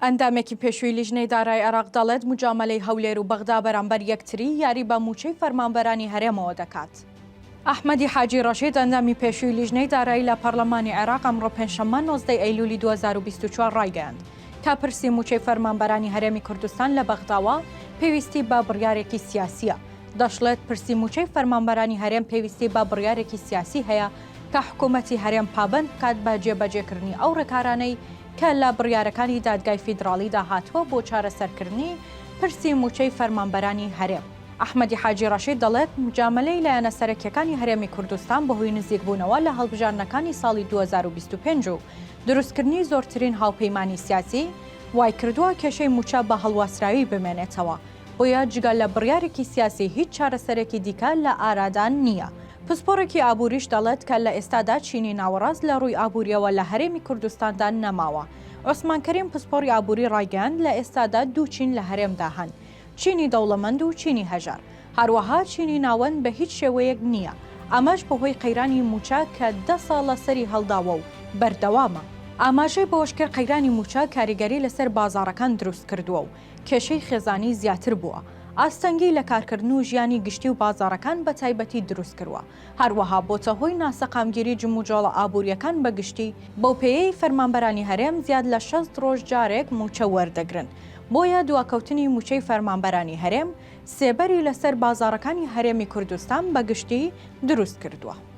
ئەندامێکی پێشووی لیژنەی دارای عێراق دەڵێت، موجامەلەی هەولێر و بەغدا بەرامبەر یەکتری یاری بە مووچەی فەرمانبەرانی هەرێمەوە دەکات. ئەحمەدی حاجی ڕەشید، ئەندامی پێشووی لیژنەی دارایی لە پەرلەمانی عێراق ئەمڕۆ پێنجشەممە 19 ئەیلولی 2024 ڕایگەیاند کە پرسی مووچەی فەرمانبەرانی هەرێمی کوردستان لە بەغداوە پێویستی بە بڕیارێکی سیاسییە. دەشڵێت، پرسی مووچەی فەرمانبەرانی هەرێم پێویستی بە بڕیارێکی سیاسی هەیە کە حکوومەتی هەرێم پابەند بکات بە جێبەجێکردنی ئەو ڕێکارانەی کە لە بڕیارەکانی دادگای فیدراڵیدا هاتووە بۆ چارەسەرکردنی پرسی مووچەی فەرمانبەرانی هەرێم. ئەحمەدی حاجی ڕەشید دەڵێت، مجامەلەی لایەنە سەرەکییەکانی هەرێمی کوردستان بەهۆی نزیکبوونەوە لە هەڵبژاردنەکانی ساڵی 2025 و دروستکردنی زۆرترین هاوپەیمانی سیاسی، وایکردووە کێشەی مووچە بە هەڵواسراوی بمێنێتەوە، بۆیە جگە لە بڕیارێکی سیاسی هیچ چارەسەرێکی دیکە لە ئارادا نییە. پسپۆڕێکی ئابووریش دەڵێت کە لە ئێستادا چینی ناوەڕاست لە ڕووی ئابوورییەوە لە هەرێمی کوردستاندا نەماوە. عوسمان کەریم پسپۆڕی ئابووری ڕایگەیاند لە ئێستادا دوو چین لە هەرێمدا هەن، چینی دەوڵەمەند و چینی هەژار، هەروەها چینی ناوەند بە هیچ شێوەیەک نییە، ئەمەش بەهۆی قەیرانی مووچە کە دە ساڵە سەری هەڵداوە و بەردەوامە. ئاماژەی بەوەشکرد قەیرانی مووچە کاریگەری لەسەر بازاڕەکان دروستکردووە و کێشەی خێزانی زیاتر بووە، ئاستەنگی لە کارکردن و ژیانی گشتی و بازاڕەکان بە تایبەتی دروستکروە، هەروەها بۆتە هۆی ناسەقامگیری جموجۆڵە ئابوورییەکان بە گشتی، بەوپێیەی فەرمانبەرانی هەرێم زیاد لە 60 ڕۆژ جارێک مووچە وەردەگرن، بۆیە دواکەوتنی مووچەی فەرمانبەرانی هەرێم سێبەری لەسەر بازاڕەکانی هەرێمی کوردستان بە گشتی دروستکردووە.